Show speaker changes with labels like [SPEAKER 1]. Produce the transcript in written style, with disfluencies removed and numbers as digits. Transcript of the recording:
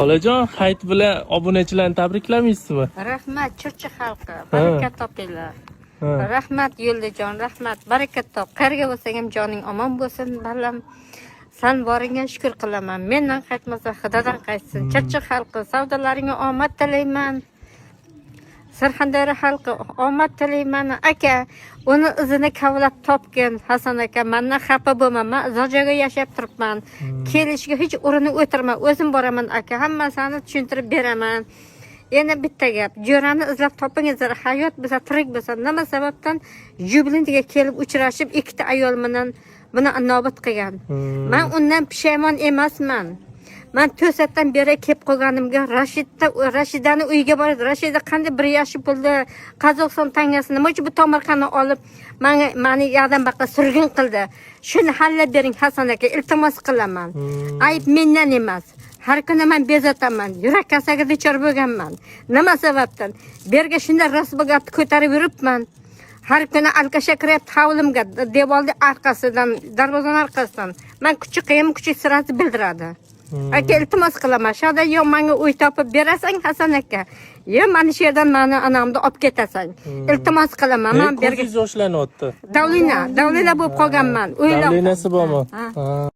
[SPEAKER 1] Xolajon, hayit bilan obunachilarni tabriklamaysizmi?
[SPEAKER 2] Rahmat, Chirchiq xalqi, baraka topinglar.
[SPEAKER 1] Ha.
[SPEAKER 2] Rahmat, Yo'ldijon, rahmat, baraka top. Qayerga bo'lsang ham joning omon bo'lsin, balam. San boringga shukur qilaman. Mendan qaytmasa, Xudodan qaytsin. Chirchiq xalqi, savdolaringga omad tilayman. Surxondaryo xalqi, omad tilayman. Aka, uni izini kavlab topgin, Hasan aka, mandan xafa bo'lma. Man uzoq joyga yashab turibman. Kelishga hech urinib o'tirma. O'zim boraman, aka, hammasini tushuntirib beraman. Yana bitta gap, jo'rani izlab topingizlar, hayot bo'lsa, tirik bo'lsa, nima sababdan Jublinga kelib uchrashib, ikkita ayol bilan buni nobud qilgan. Man undan pushaymon emasman. Man to'satdan beri kelib qolganimga Rashidda, Rashidani uyiga borib, Rashida qanday bir yaxshi pulni, Qozog'iston tangasi, nima uchun bu tomorqani olib, manga, mani yoqdan baqa surgun qildi. Shuni hallab bering, Hasan aka, iltimos qilaman. Ayb mendan emas. Har kuni man bezataman. Yurak kasaliga duchor bo'lganman. Nima sababdan? Bu yerga shunday rost gapni ko'tarib yuribman. Har kuni алкаша kiryapti hovlimga, devorni orqasidan, darvozani orqasidan. Man kuchi qiyin, kuchi sirasi bildiradi. Aka, iltimos qilaman. Shada yo menga uy topib berasan, Hasan aka, yo mana shu yerdan mani onamni olib ketasan. Iltimos qilaman. Man bu yerga
[SPEAKER 1] Ko'zingiz yoshlanyapti.
[SPEAKER 2] Давление, давление bo'lib qolganman. O'ylab
[SPEAKER 1] Давление si bormi?
[SPEAKER 2] Ha.
[SPEAKER 1] Ha.